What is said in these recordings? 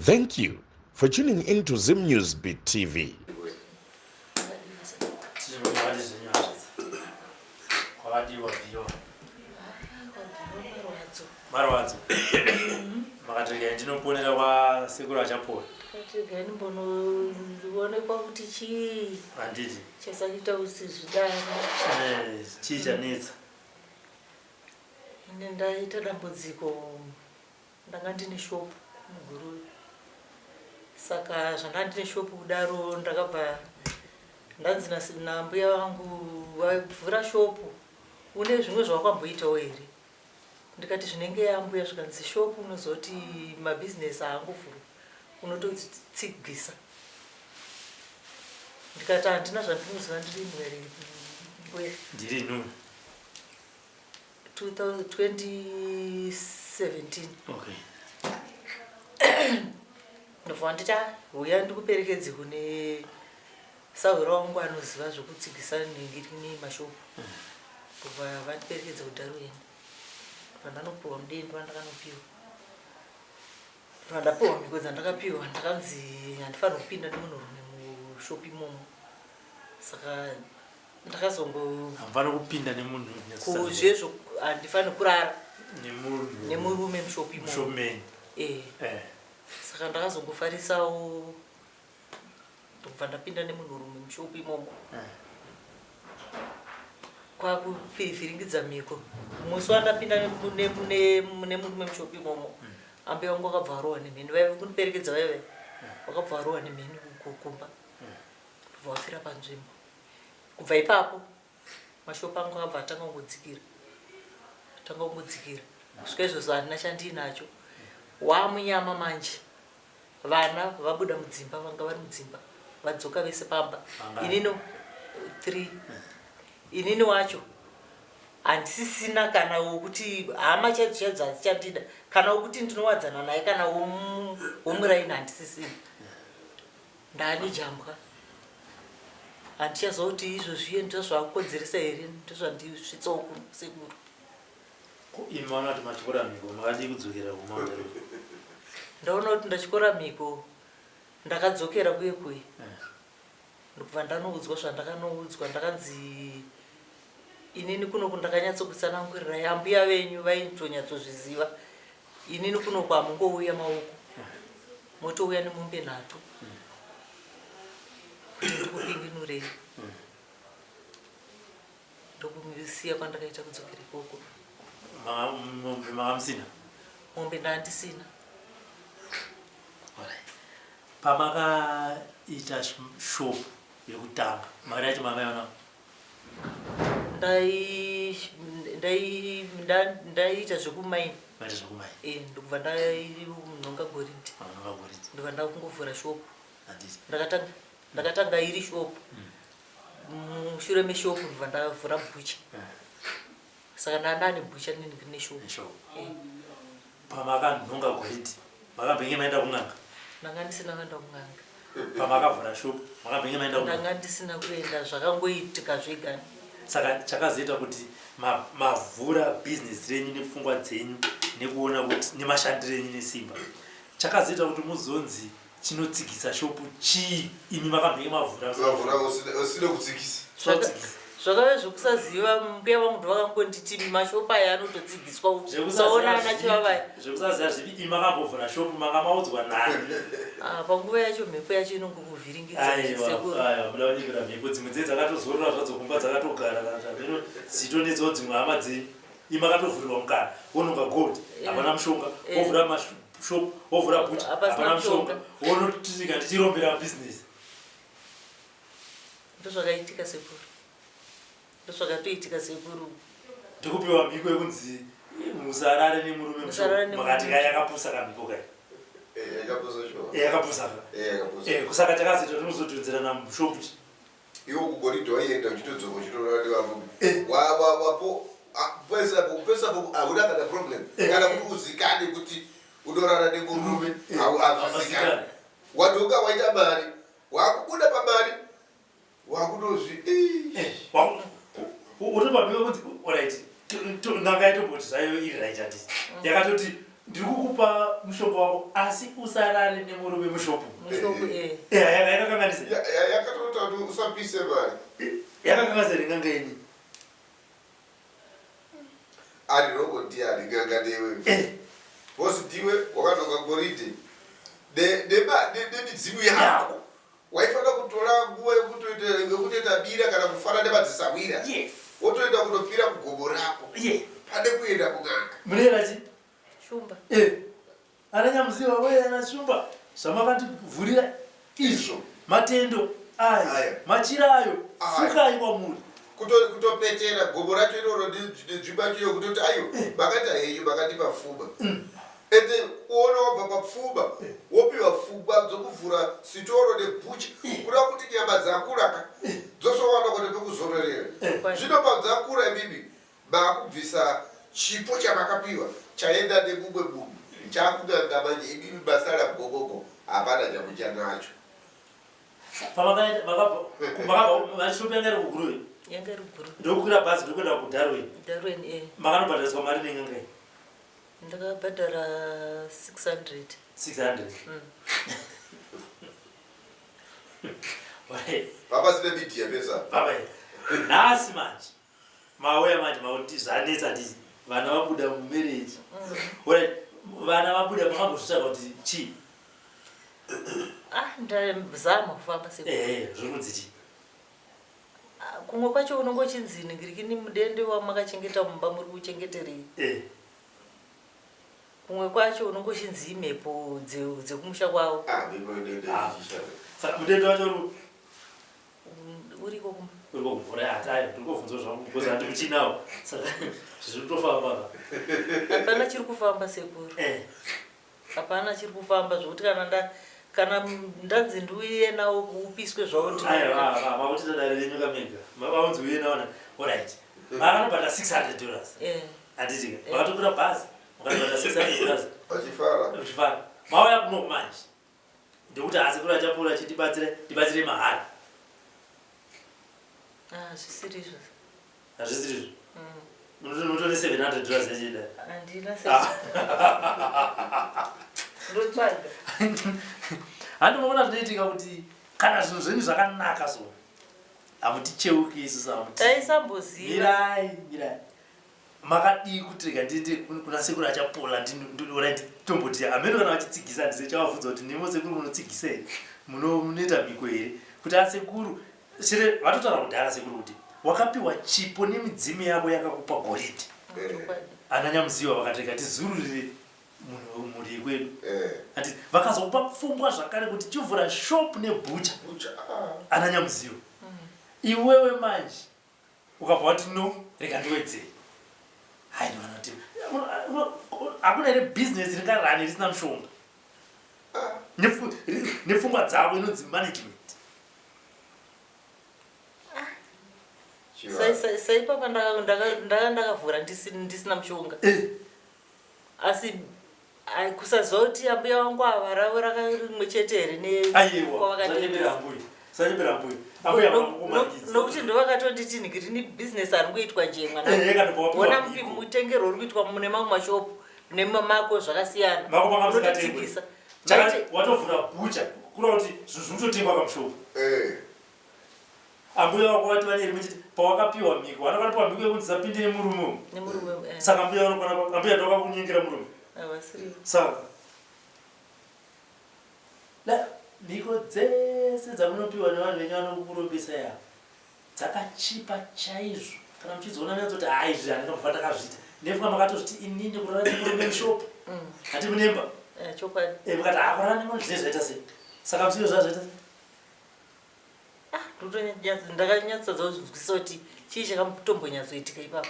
Thank you for tuning in to Zim News Beat TV. Kwakadiwa bviwa. Marwadzo. Makati regai ndinoponera kwasekuru Achapola. Kati regai ndimbonoonekwa kuti chii. Handiti. Chasaita kuti zvidaro. Eh, chii chanetsa? Ini ndaita dambudziko Ndanga ndine shop muGuruve saka zvandanga ndine shop kudaro ndakabva ndanzi nambuya vangu vavhura shop une zvimwe zvawakamboitawo here ndikati zvinenge yambuya zvikanzi shop unozoti mabhizinesi haangovhurwa unototsigisa ndikati handina zvandinoziva ndiri mbuya ndiri nuni 2017 okay ndobva wanditi ah, huya ndikuperekedze kune sahwira wangu anoziva zvekutsigisa nhingirini mashopu ndobva vandiperekedza kudarwin ndobva ndanopiwa mudende wandakanopiwa ndobva ndapiwa mhiko dzandakapiwa ndakanzi handifaniri kupinda nemunhurume mushopu imomo saka ndakazongo hamufani kupinda nemunhu kuzvezvo handifani kurara nemunhu nemurume mushopi mushopi menyu eh. eh. Saka ndakazongofarisawo ndobva ndapinda nemunhurume mushopi imomo eh. Kwakuvhiringidza mhiko musi wandapinda nemurume mushopi imomo ambuya vangu vakabva varohwa nemheni vaive kundiperekedza vaive vakabva varohwa nemheni kumba ndobva vafira panzvimbo. Kubva ipapo mashopu angu akabva atanga kungodzikira atanga kungodzikira kusvika izvozvo handina chandiinacho wamunyama manje vana vabuda mudzimba vanga vari mudzimba vadzoka vese pamba inini three inini wacho handisisina kana wokuti hama chaidzo chaidzo hadzichandida kana wokuti ndinowadzana naye kana womuraini handisisina Ndani jambwa. Handichaziva kuti izvozviye ndozvakukonzeresa here ndozvandisvitsawo kuno sekuru. Ko imi maona kuti matyora mhiko makadii kudzokera kumount Elgon? Ndaona kuti ndatyora mhiko ndakadzokera kuye kuye. Eh. Ndokubva ndanoudzwa zvandakanoudzwa ndakanzi inini kunoku ndakanyatsokutsanangurirai ambuya venyu vaitonyatsozviziva inini kunoku hamungouya maoko motouya nemombe nhatu kuti ndikupinginurei ndokusiya kwandakaita kudzokera ikoko. Mombe makamusina? Mombe ndandisina. Pamakaita shop yekutanga mari yacho makaiona? Ndaiita zvekumaini. Maita zvekumaini. Eh, ndokubva ndainhonga goridhe. Manhonga goridhe. Ndobva ndakungovhura shop. Handiti. Ndakatanga ndakatanga iri shop. Mushure meshop ndobva ndavhura bhucha. Eh. Saka ndandane bhucha neshop. Neshop. Eh. Pamakanhonga goridhe makambenge maenda kun'anga? Ndanga ndisina kuenda kun'anga. Pamakavhura shop makambenge maenda kun'anga? Ndanga ndisina kuenda, zvakangoitika zvega. Saka chakazoita kuti mavhura business renyu nepfungwa dzenyu nekuona kuti nemashandiro enyu nesimba, chakazoita kuti muzonzi chinotsigisa shopu chii imi makambenge mavhura? Mavhura usina kutsigisa. Zvakave zvekusaziva mbuya vangu ndovakangonditi mashopu aya anototsigiswa usaona ana chivavaya. Zvekusaziva zvipi imi makambovhura shopu makamaudzwa nani? Ah, panguva yacho mhepo yacho inongokuvhiringidza sekuru. Aiwa, muda kunyepera mhepo dzimwe dze dzakatozorora zvadzo kumba dzakatogara kana zvameno dzitonetsawo dzimwe hama dzenyu. Imi makatovhurirwa mukana wononga gold hapana mushonga wovhura mashop wovhura bhucha hapana mushonga wonotirika ndichirombera business. Ndozvakaitika sekuru. Ndozvakatoitika sekuru. Ndikupiwa mhiko yekunzi musarare nemurume Musarare nemurume. makati kai yakapusa kamhiko kai. Eh, yakapusa shuwa. Eh, yakapusa ka. Eh, yakapusa. Eh, kusaka takazoita tinozodhonzerana mushop chi. Iwe kugoridhe waienda uchitodzoka uchitorara nevarume. Eh. Wa wa wapo ah, pese apo pese apo hauna kana problem. Eh. Kana kuti uzikane kuti unorara nemurume Eh, hau hazvizikane. hazvizikane. Wadoka waita mari wakubuda pamari wakutozvi eh, utopamika kuti orit n'anga yatomboti zvayo iri right handiti yakatoti Ndiri kukupa mushonga wako asi usarare nemurume mushopu. Mushopu eh. Eh, yakakanganisa. Yakatoita kuti usapise mari. Yakakanganisa ringanga ini. Ari roko ndiye ari ganga newe. Eh. Boss ndiwe wakanoka goridhe. Nemidzimu yako. Waifanira kutora nguva yekutoita bira kana kufara nemadzisahwira. Yes. Wotoenda kunopira kugomo rako. Yeah. Pane kuenda kun'anga. Munoera chi? Shumba. Eh. Ana Nyamuziva we ana Shumba zvamakandivhurira izvo matendo aya machira ayo fukai kwamuri. Kutopetera gomo racho iroro nenzvimbo yacho iyo kutoti ayo eh. makati henyu makatipa pfuma. Ende uona wabva papfuma eh. wopiwa pfungwa dzokuvhura sitoro nebhucha eh. kuda kuti nyama dzakura ka dzosowana kuti pekuzororera. Zvino padzakura imimi Makubvisa chipo chamakapiwa chaenda nemumwe munhu chakun'anga manje imimi masara gogogo hapana chamuchanacho. Pamakaenda makabva makabva shop yanga iri kuGuruve. Yanga iri kuGuruve. Ndokukwira bhazi ndokuenda kuDarwin. Darwin eh. Makanobhadhariswa mari nen'anga iyi. Ndakabhadhara 600. 600. Papa sine media pesa. Papa. Nhasi manje. Mauya manje makuti zvanetsa ndi vana vabuda mumarriage. Alright, vana vabuda makambozvitsvaga kuti chii? Ah, ndazama kufamba se. Eh, zviri kunzi chii? Ah, kumwe kwacho unonge uchinzi ningirikini mudende wamakachengeta mumba muri kuchengeterei? Eh. Kumwe kwacho unonge uchinzi imhepo dzekumusha kwavo. Ah, mhepo inoenda Ah. ichishanda. Saka mudende wacho uri Uriko kumba. Uriko kumba. Right, ayo ndiri kuvhunza zvangu because handi kuchinawo. Saka zviri kutofamba ka. Hapana chiri kufamba sekuru. Eh. Hapana chiri kufamba zvekuti kana nda kana ndanzi ndiuye nawo upiswe zvawo ndino. Aiwa, makuti tadare renyu kamega. Maunzi uye nawo. Alright. Makanobhadhara $600. Eh. Handiti ka. Makatokwira bhazi. Makatobhadhara $600. Vachifara. Vachifara. Mauya kuno manje. Ndikuti asi kuri achapura achitibatsire tibatsire mahara. Ah, zvisiri izvo. Hazvisiri izvo. Munotori $700 yachida. Handina Ndotsvaga. Handi munoona zvinoitika kuti kana zvinhu zvenyu zvakanaka so hamuticheuki isusu hamuti. Taisamboziva. Mirai, mirai. Makadii kuti rega ndiende kuna sekuru Achapola ora nditomboti hameno kana vachitsigisa handise chavabvunza kuti nemo sekuru munotsigisa here munoita mhiko here kuti asekuru shere vatotaura kudhara sekuru kuti wakapiwa chipo nemidzimu yako yakakupa goridhe ana Nyamuziwa vakati rega tizururire munhu mhuri yekwedu ati vakazokupa pfungwa zvakare kuti chivhura shop nebhucha ana Nyamuziwa iwewe manje Ukabva wati no rega ndiwedzere. Hai vanoti hakuna here business ringarane risina mushonga. Nepfungwa dzavo inonzi management. Saipapa ndaka ndakavhura ndisina mushonga. Eh. Asi kusaziva kuti ambuya vangu ava ravo rakarimwe chete here nekuti ndovakatonditi ngirini bhizinesi ari kuitwa nje mwanaona mutengerwo uri kuitwa mune mamwe mashopu nemamako zvakasiyana unototsigisa watovhura bhucha kura kuti zvinhu zvinototengwa kamushopu eh. Ambuya wako vati vane rimwe chete pawakapiwa mhiko vanokapiwa mhiko yekunzi sapinde nemurume umu nemurume eh. saka ambuya vanokwana ambuya ndovakakunyengera murume Havasirivo. saka la mhiko dzese dzamunopiwa nevanhu venyu vanokurombesa ya dzakachipa chaizvo kana muchidziona munyatsoti hai izvi handingambobva ndakazviita nefunga makatozviti inini kurara nemurume mushopu hati munemba Eh, chokwadi Eh, mukati hakurara nemurume zvine zvaita sei saka musiro zvazvaita sei Ah, ndakanyatsoza kuzvinzwisisa kuti chii chakatombonyatsoitika ipapo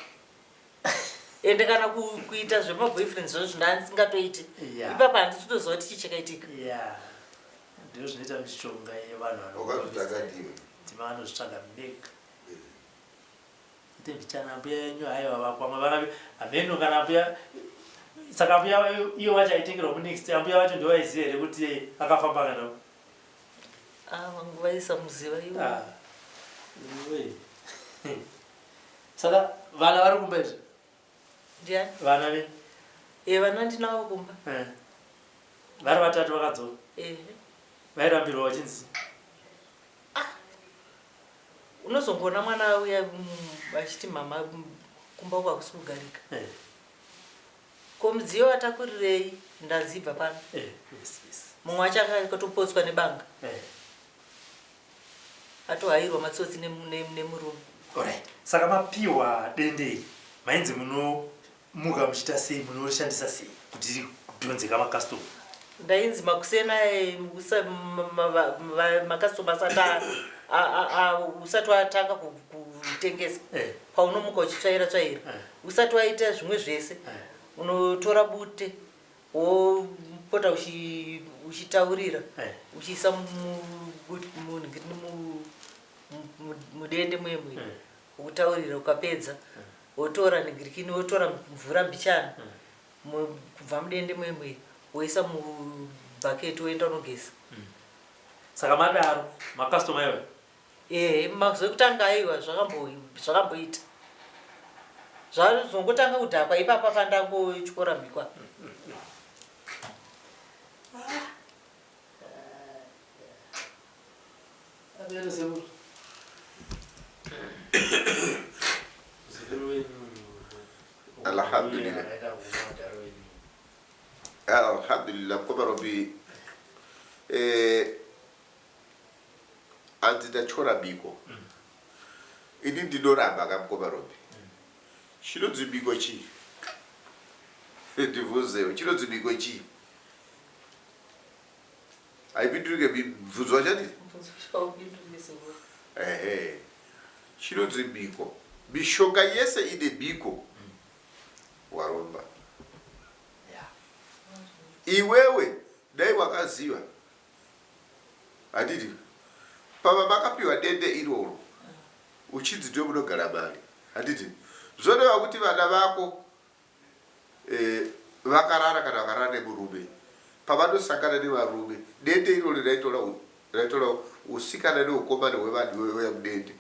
ende kana kuita zvemaboyfriends zvacho ndandisingatoiti ipapo handisi kutoziva kuti chii chakaitika ndizvo zvinoita mishonga yevanhu vanozvitsvaga mega ite mbichana mbuya yenyu haiwa vakwamwe vakavi hameno kana mbuya saka mbuya iyo vacho aitengerwa munext ambuya vacho ndovaiziva here kuti akafamba kana Ah, vangu vaisamuziva ivo. Ah. Iwe. Saka vana vari kumba izvi? Ndiani? Vana ve. E, vana ndinavo kumba. Eh. Vari vatatu vakadzoka. Ehe. Vairambirwa vachinzi Ah. Unozongoona mwana auya achiti mama kumba uko hakusi kugarika. Eh. Ko mudziyo watakurirei ndanzi ibva pano. Eh, yes, yes. Mumwe wacho akatopotswa nebanga. Eh. Atohairwa matsotsi nemurume. Alright. Saka mapiwa dende iri mainzi munomuka muchiita sei munorishandisa sei kuti ridhonzeka makastoma? Ndainzi makuseni makastoma asati usati watanga kutengesa Eh. paunomuka uchitsvaira tsvaira Eh. usati waita zvimwe zvese Eh. unotora bute wopota uchitaurira uchiisa mudende muye wokutaurira ukapedza wotora nigirikini wotora mvura mbichana kubva mudende muye woisa mubhaketi woenda unogeza. Saka madaro makastoma iwayo? Ehe, mazokutanga aiwa zvakamboita zvazongotanga kudhakwa ipapa pandangotyora mhikwa. Alhamdulillah. Alhamdulillah mukoma Robi, hanzi ndatyora biko. Ini ndinoramba ka mukoma Robi. Chinonzi biko chii? Ndibvunzewo, chinonzi biko chii? Haipindurike mibvunzo wachadii? Ehe, chinonzi biko, mishonga yese ine biko, waromba iwewe. Dai wakaziva, handiti pava makapiwa dende iroro uchinzi ndiwe munogara mari, handiti zvoreva kuti vana vako vakarara kana vakarara nemurume, pavanosangana nevarume, dende iroro raitora usikana neukomana hwevanhu veuya mudende.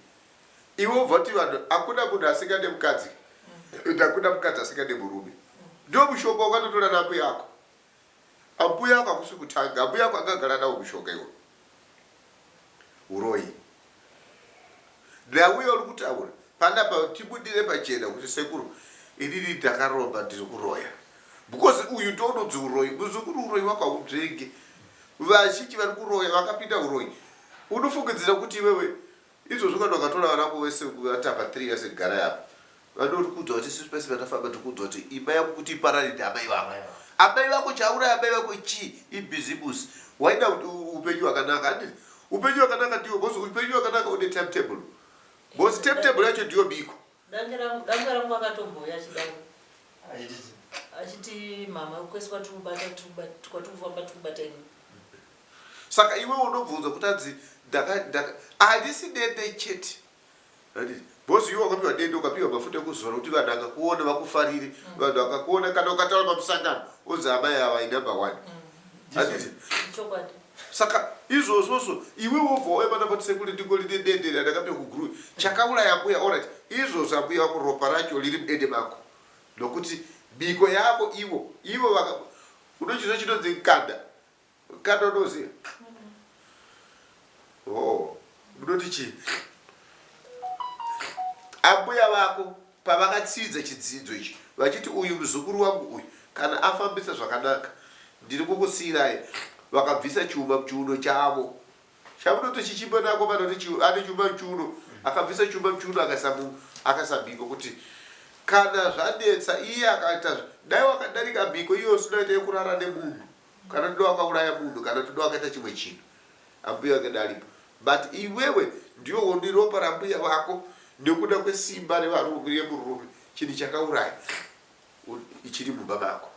Iwe ubva kuti vanhu, hakuna munhu asingade mukadzi ende hakuna mukadzi asingade murume. Ndio mushonga wakatotora nambuya yako. Ambuya yako hakusi kutanga, ambuya yako angagara nawo mushonga iwo uroyi. Nauye uri kutaura panapa, tibudire pachena kuti sekuru, inini ndakaromba, ndiri kuroya, because uyu ndounonzi uroyi. Muzukuru, uroyi wako haudzvengi. Vazhinji vari kuroya vakapinda uroyi. Unofungidzira kuti iwewe izvozvo kana ukatora vana vako vese vatapa 3 years gara yapa, vanori kuudza kuti isusu pese patafamba tikuudza kuti imba yako kuti iparare ndiamai vako. Amai vako, chauraya amai vako chii? Ibhizimusi. Waida kuti upenyu hwakanaka, handiti? Upenyu hwakanaka ndiwo, because upenyu hwakanaka une timetable, because timetable yacho ndiyo biko. Dange rangu akatombouya achidaro achiti mama, kwese kwatirikubata kwatirikufamba tirikubata ini. Saka iwe unobvunza kuti anzi handisi dende chete, handiti? Because iwe wakapiwa dende, ukapiwa mafuta ekuzora kuti vanhu akakuona vakufarire. Vanhu vakakuona, kana ukataura pamusangano, unzi amai ava inumber one, handiti? Chokwadi. Saka izvozvozvo iwe wobva wauya pana sekuri, ndingori nedende randakapiwa kuguru, chakauraya mbuya. Alright, izvozvo ambuya vako ropa racho riri mudende mako, nokuti biko yavo ivo vaka unochizo chinonzi nkanda. Nkanda unoziva? Oh, munoti chii? Ambuya vako pavakatsidza chidzidzo ichi vachiti uyu muzukuru wangu uyu kana afambisa zvakanaka ndiri kukusiyirai, vakabvisa chuma muchiuno chavo chamunoti chichimba nako vanoti ane chuma muchiuno. Akabvisa chuma muchiuno, akaisa mhiko kuti kana zvanetsa iye akaita dai wakadarika mhiko iye usinaita yekurara nemunhu, kana toda wakauraya munhu, kana toda wakaita chimwe chinhu, ambuya vake dalipo. But iwewe ndiwe undi ropa rambuya vako nekuda kwesimba revarume yemurume, chinhu chakauraya ichiri mumba mako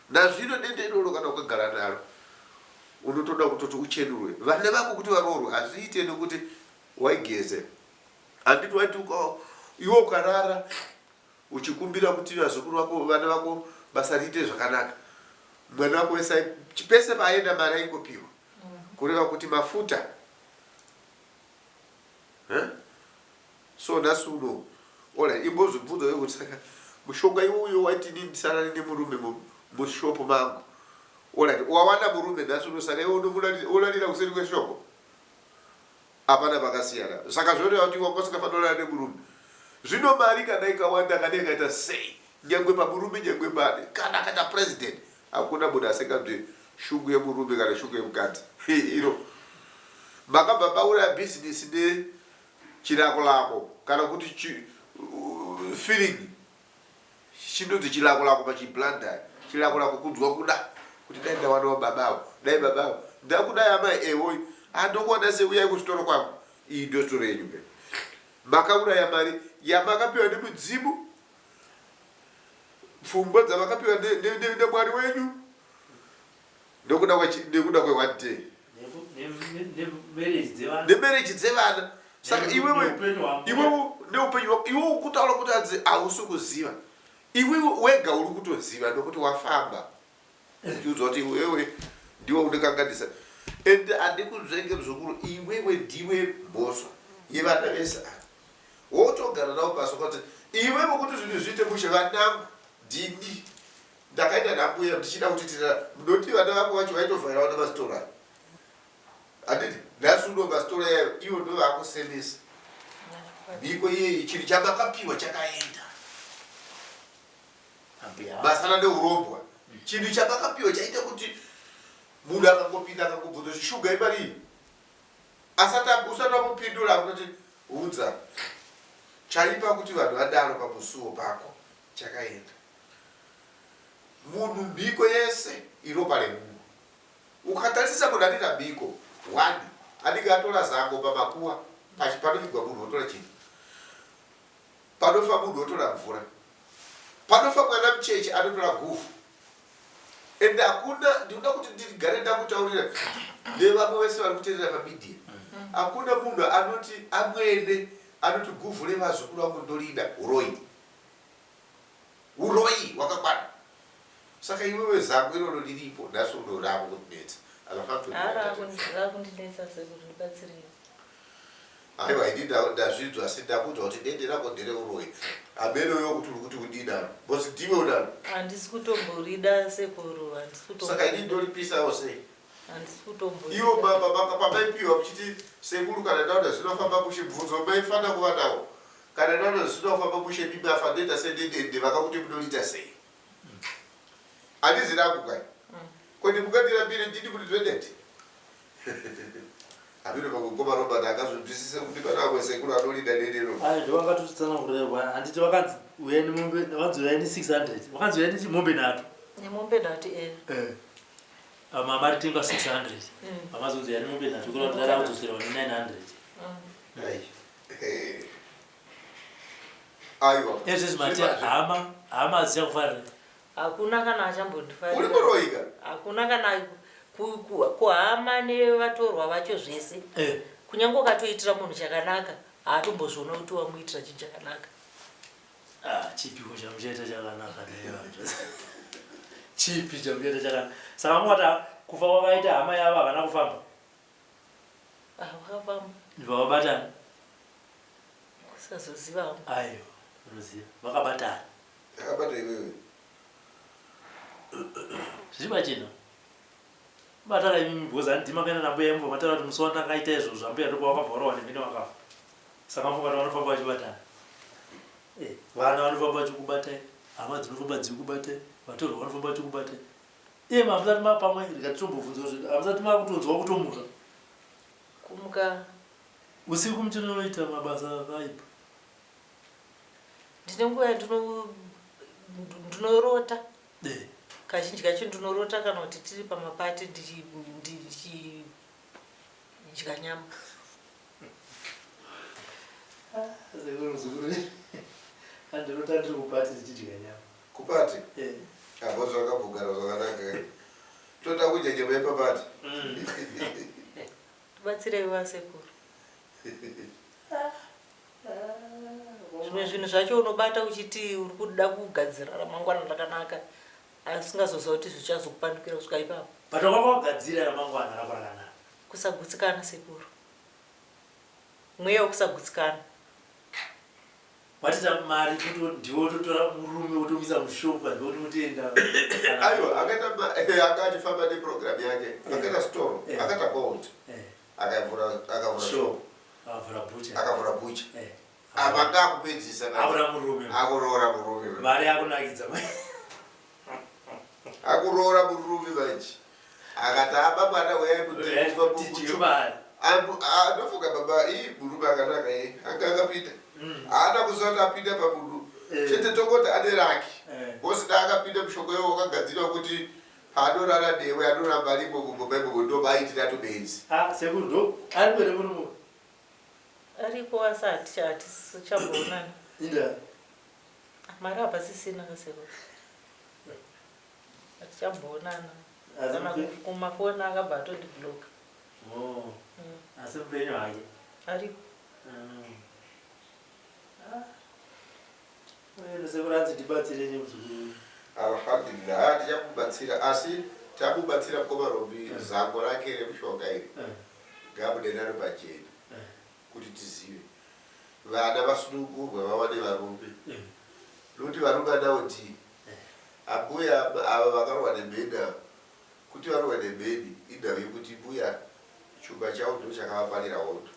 nazvino. Dende iroro kana ukagara naro unotoda kutoti uchenurwe. Vana vako kuti varoorwe hazviite nekuti waigeze, handiti? Waiti iwe ukarara uchikumbira kuti vazukuru vako, vana vako, basa riite zvakanaka, mwana wako wese pese paaenda mari aingopiwa, kureva kuti mafuta. So nhasi uno, ora imbozvibvunza we kuti saka mushonga iwoyo waiti ini ndisarare nemurume. Mushop mangu. Alright, wawana murume nhasi uno saka iwe unomulalira kuseri kweshoko. Hapana pakasiyana. Saka zvoreva kuti wanga usingafanira kurara nemurume. Zvino mari kana ikawanda kana ikaita sei, nyangwe pamurume nyangwe pane kana akaita president, hakuna munhu asinganzwe shungu yemurume kana shungu yemukadzi. Iro makabva mauraya business ne chirakolako kana kuti chi, feeling Chinonzi chilakolako pachiblandaya chilakolako kunzwa kuda kuti dai ndawanawo baba avo dai baba avo ndakudai amai ewoi andokuona sei uyai kuzvitoro kwangu iyi ndio sitoro yenyu pe makauraya mari yamakapiwa nemudzimu pfungwa dzamakapiwa nemwari wenyu nekuda nekuda kwe one day nemereji dzevana saka iwewe iwewe neupenyu hwako iwe ukutaura kuti anzi hausi kuziva iwewe wega uri kutoziva nokuti wafamba uchiudzwa kuti iwewe ndiwe unokanganisa and handikunzvenge muzukuru iwewe ndiwe mhosva yevana vese ava wotogara navo pasi ukati iwewe kuti zvinhu zviite mushe vanangu ndini Ndakaenda nambuya ndichida kuti tira munoti vana vako vacho vaitovhairawo nemasitoro ayo handiti nhasi uno masitoro yayo ivo ndo vakusemesa mhiko iyeyi chinhu chamakapiwa chakaenda masana neurombwa chinhu chamakapiwa chaita kuti munhu akangopinda akangobvunza kuti shuga imarii asati usati wamupindura akutoti udza chaipa kuti vanhu vadaro pamusuwo pako chakaenda Munhu mhiko yese iropa remunhu. Ukatarisisa munhu anoita mhiko one anenge atora zango pamakuva panovigwa munhu otora chinhu. Panofa munhu otora mvura. Panofa mwana mucheche anotora guvhu. And hakuna ndinoda kuti ndigare ndakutaurira nevamwe vese vari kuterera pamedia. Hakuna munhu anoti amwene anoti guvhu revazukuru vangu ndorida uroyi. Uroyi hwakakwana. Saka iwewe zango iroro riripo nhasi uno rakukunetsa. Rakundinetsa sekuru ndibatsirei. Aiwa ini ndazvinzwa asi ndakuudzwa kuti dende rako ndereuroyi. Hameno iwe kuti uri kuti kudii naro. Because ndiwe unaro. Handisi kutomborida sekuru handisi kutomborida. Saka ini ndoripisawo sei? Handisi kutomborida. Iwo baba baba pamaipiwa muchiti sekuru kana ndaona zvinofamba mushe bvunzo maifana kuva nawo. Kana ndaona zvisina kufamba mushe mimi afa ndoita sendendende vakakuti munoriita sei? Handizi rangu kai. Ko ndimungandirambire ndini kuti ndodete? Hameno pamwe mukoma Robert akazonzwisisa kuti pana vamwe sekuru anorida dendero. Ayo ndovakatotsanangurira handiti vakanzi uyai nemombe vakanzi uyai ne 600 vakanzi uyai nechimombe nhatu. Nemombe nhatu eh. Eh. Mama aritenga 600. Vakazonzi uyai nemombe nhatu kureva kuti rara kudzoserwa ne 900. Ai. Aiwa. Ezvezvi mati hama hama hadzichakufarira. Hakuna kana achambondifarira. Uri muroyi ka? Hakuna kana kuhama nevatorwa vacho zvese. Eh. Kunyange ukatoitira munhu chakanaka haatombozviona kuti wamuitira chinhu chakanaka. Ah, chipiko chamuchaita chakanaka nevanhu. Chipi chamuchaita chakanaka. Saka mukati kufa kwakaita hama yavo havana kufamba. Ah, wakafamba. Ndibva vabatana. Kusazoziva hangu. Aiwa, unoziva. Vakabatana. Yakabata iwewe. Zviri pachena. Batana imimi because handiti makaenda nambuya yemubva mataura kuti musi wandakaita izvozvo ambuya ndipo wakabva warohwa nemhene wakafa. Saka mufunga kuti vanofamba vachibatana. Eh, vana vanofamba vachikubatai, hama dzinofamba dzikubatai, vatorwa vanofamba vachikubatai. Iye hamusati ma pamwe rega titombobvunza kuti hamusati makutonzwa kutomuka. Kumuka. Usiku muchinoita mabasa akaipa. Ndine nguva yandino ndinorota. Eh. Kazhinji kacho ndinorota kana kuti tiri pamapati ndichidya nyama. Sekuru muzukuru. Andinota ndiri kupati ndichidya nyama. Kupati? Eh. Apo zvakambogara zvakanaka. Toda kudya nyama yepapati. Tibatsirei vasekuru. Zvimwe zvinhu zvacho unobata uchiti uri kuda kugadzira ramangwana rakanaka asi usingazoziva kuti zvichazokupandukira kusvika ipapo. But wanga wagadzira ramangwana rako rakanaka. Kusagutsikana sekuru. Mweya wekusagutsikana. Watita mari kuti ndiwe wototora murume wotomisa mushop panze wotomuti Aiwa, akaita anga achifamba neprogram yake. Akaita store, akaita gold. Akavhura akavhura shop, Akavhura butcher. Akavhura butcher. Apa ngakupedzisa. Akura murume. Akuroora murume. Mari yakunakidza. Akuroora murume manje. Akati aba mwana uyai. Tidye mari. Ndofunga baba ii murume akanaka ye anga akapinda. Haana kuziva kuti apinda pamunhu. Chete tongoti ane raki. Bosi da akapinda mushonga iwo wakagadzirwa kuti paanorara newe anoramba arimo mumba imomo ndomaitira tobenzi. Ah, sekuru ndo ari kwere murume. Ariko asi hatichamboonana. Inda. Mari hapasisina kasekuru, hatichamboonana. Asi Kana kumafoni akabva atondibloka. Oh. Asi mupenyu hake? Ariko. Ah. Uye sekuru hanzi ndibatsire nemuzukuru. Alhamdulillah, tichamubatsira, asi tamubatsira mukoma Rombi zango rake remushonga iri ngabude naro pachena kuti tizive vana vasunungurwe vawane varume, nokuti varume anaoti ambuya ava vakarohwa nemheni ava, kuti varohwe nemheni inhau yekuti mbuya chuma chavo ndo chakavaparira hondo.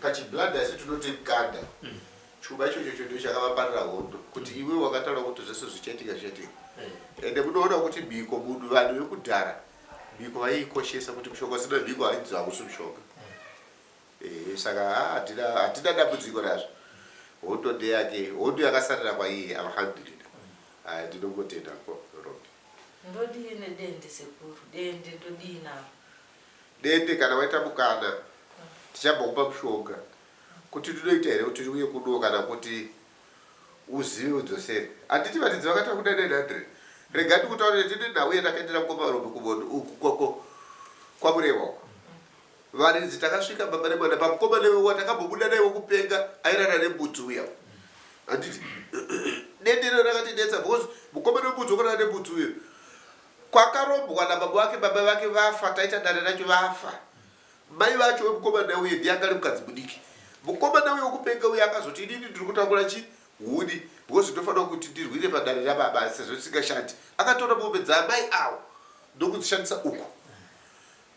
Pachiblanda isi tinoti mukanda chuma ichocho ndo chakavaparira hondo, kuti iwe wakataura kuti zvese zvichaitika zvichaitika. Ende munoona kuti mhiko, munhu, vanhu vekudhara mhiko vaiikoshesa, kuti mushonga usina mhiko hainzi hausi mushonga. Saka hatina dambudziko razvo, hondo ndeyake, hondo yakasarira kwaiye. Alhamdulillah. Aya, ndinongotenda ko Rombi. Ndodii nedende sekuru? Dende ndodii naro? Dende kana waita mukana tichambokupa mushonga kuti tinoita here kuti riuye kuno kana kuti uzive udzosere. Handiti varidzi vakaita kuda 900? Rega ndikutaurire, tine nhau yatakaendera mukomarombe kubondo uku koko kwaMurewa uku. Varidzi takasvika baba nemwana pamukomana wewa takambobuda naye wekupenga airara nembudzi uya, handiti? Dendero rakatidetsa because mukomana wembudzi wakarara nembudzi uyo kwakarombwa nababa vake. Baba vake vafa, taita dare racho vafa, mai vacho wemukomana uye ndiye anga ari mukadzi mudiki. Mukomana uye wekupenga uye akazoti, "Inini ndiri kutakura chi huni because ndofanira kuti ndirwire padare rababa sezvo tisingashandi." Akatora mombe dzaamai avo ndokudzishandisa uku.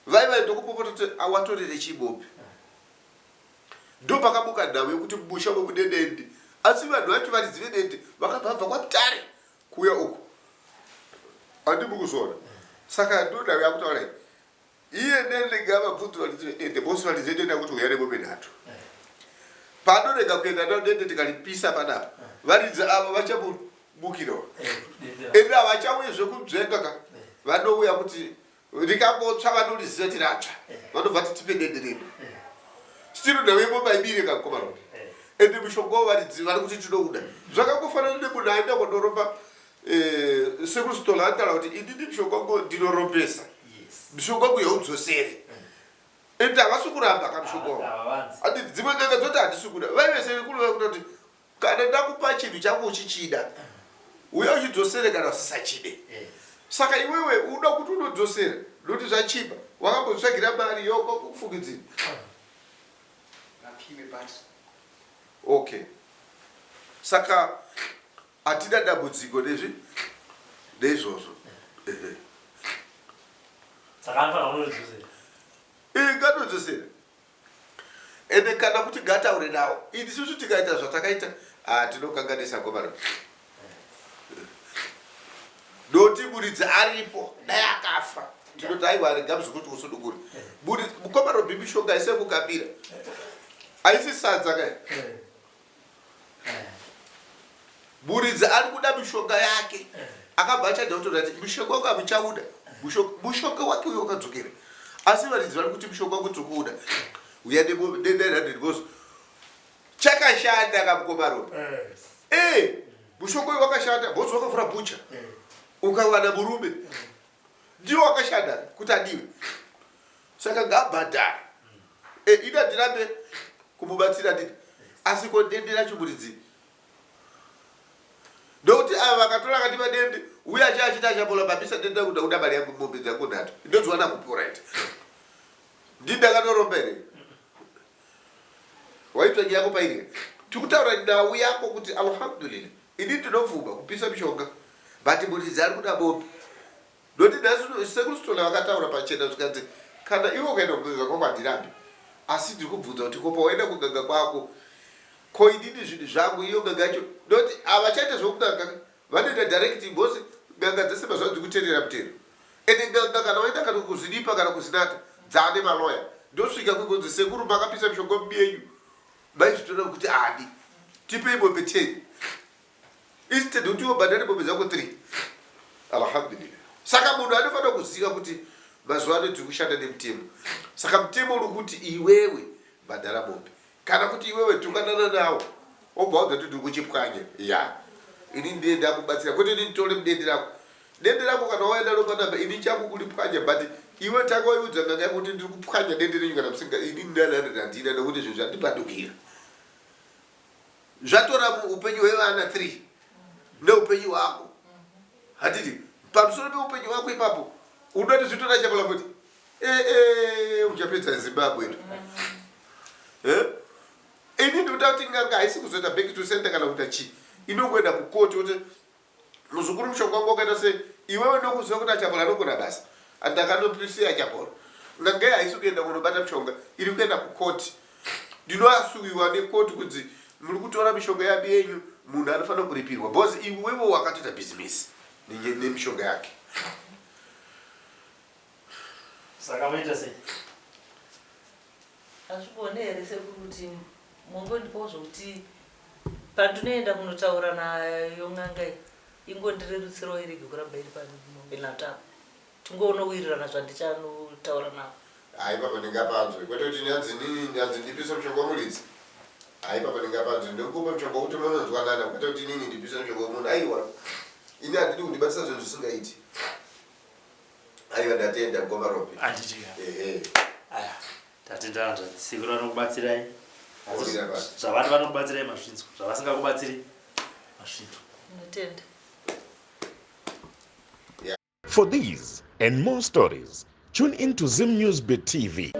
Vaivai ndokupopota kuti awatorere chii mombe. Ndo pakabuka nhau yekuti mumusha mune dende, asi vanhu vacho varidzi vedende vakabva vabva kwaMutare kuuya uku, handimbi kuzviona? Saka ndo nhau yakutaura iyi. Iye dende ngavabvunze varidzi vedende bhosi. Varidzi vedende akuti uya nemombe nhatu, panorega kuenda nao dende tikaripisa panapa, varidzi avo vachamumukirawo. Ende havachauye zvekudzvenga ka, vanouya kuti rikangotsva vanoriziva kuti ratsva, vanobva ti tipe dende redu. Still nhau yemombe haibire kamukomarombe. Ende mushonga wavaridzi vari kuti tinouda. Zvakangofanana nemunhu aenda kundoromba. Sekuru Stola anotaura kuti inini mushonga wangu ndinorombesa, mushonga wangu yaudzosere. Ende havasi kuramba kamushonga wangu. Havavanzi. Andi dzimwe n'anga dzoti handisi kuda. Vaive sekuru vakuta kuti kana ndakupa chinhu changu uchichida, uya uchidzosere kana usisachide. Saka iwewe uda kuti unodzosera nokuti zvachipa wakambotsvagira mari yokufukidzira. Ngapiwe but Okay, saka hatina dambudziko nezvi neizvozvo. Ehe. Saka anofanira kunoridzosera. Nganodzosera. Ende kana kuti ngataure nawo. Isusu tikaita zvatakaita, ah, tinokanganisa gomaro noti muridzi aripo dai akafa tinoti aiwa, rega muzukuru usudukure. Mukoma Robhi, mishonga isekukambira aisi sadza kai. Muridzi ari kuda mishonga yake, akabva achaja kutoda kuti mushonga wangu hamuchauda. Mushonga wake uyo wakadzokera, asi varidzi vari kuti mushonga wangu tiri kuuda, uya ne900 because chakashanda kamukoma Robi. Mushonga uyu wakashanda because wakavhura butcher ukawana murume, ndiwo wakashanda kuti adiwe, saka ngaabhadhare. Ida ndirambe kumubatsira ndini, asi ko dende racho muridzi? Ndokuti ava vakatora akatipa dende uye achi achiti achapola babisa dende rakuda kuda mari yangu, mombe dzangu nhatu ndodziwana kupi? Right, ndini ndakatoromba here? Waitsvaki yako pairi. Tikutaura nhau yako kuti alhamdulillah ini ndinobvuma kupisa mishonga but muridzi ari kuda mombe. Noti nhasi sekuru Sithole vakataura pachena zvikanzi kana iwe ukaenda kuganga kwako handirambi asi ndiri kubvunza kuti ko pawaenda kuganga kwako ko inini zvinhu zvangu iyo n'anga yacho noti havachaita zvekuganga vanoita direct because n'anga dzese mazuva dzikuterera mutero ende n'anga kana waenda kana kuzvidipa kana kuzinata dzaane maloya ndosvika kwekunzi sekuru makapisa mishonga miyenyu maizvitora kuti ani tipei mombe 10 instead kuti wobhadhare mombe dzako 3 alhamdulillah saka munhu anofanira kuziva kuti mazuva ano tiri kushanda nemutemo saka mutemo uri kuti iwewe bhadhara mombe Kana kuti iwewe tukanana nawo wobva waudza kuti ndiri kuchipwanya ya ini ndiye ndakubatsira kwete ini nditore mudende rako dende rako kana wauya naro panapa ini changu kuripwanya but iwe tanga waiudza n'anga yako kuti ndiri kupwanya dende renyu kana musinga ini ndanani handina nekuti zvinhu zvandipandukira zvatora upenyu hwevana 3 neupenyu hwako handiti pamusoro peupenyu hwako ipapo unoti zvitora chapala futi Eh, eh, uchapedza Zimbabwe tu. Eh? Ini ndikuta kuti nganga haisi kuzoita back to center kana kuita chii. Inongoenda kukoti kuti muzukuru mushonga wangu wakaita sei iwewe ndokuziva kuti achapola anogona basa ndakanoprisiya achapola n'anga iyi haisi kuenda kunobata mushonga iri kuenda kukoti ndinoasuwiwa nekoti kunzi muri kutora mishonga yabi yenyu munhu anofanira kuripirwa because iwewe wakatoita bhizimisi nemishonga yake Saka moita sei? Hazvigone here sekuru kuti mongondipawo zvokuti pandinoenda kunotaura nayo n'anga iyi ingondirerutsirawo irege kuramba iri pamombe nhatu apa tingonowirirana zvandichanotaura navo. Hayi papa ndingapanzwe kwete kuti nyanzi nini nyanzi ndipise mushonga wemuridzi hayi papa ndingapanzwe ndikupa mushonga wekuti munonzwanana kwete kuti inini ndipise mushonga wemunhu aiwa ini handidi kundibatisa zvinhu zvisingaiti Aiwa ndatenda mkoma Robi. Anditi. Ehe. Aya. Tatenda hanzvadzi. Sekuru vanokubatsirai. Zvavati vanokubatsirai mazvinzwa. Zvavasingakubatsiri mazvinzwa. Ndinotenda. For these and more stories, tune in to Zim News Bit TV.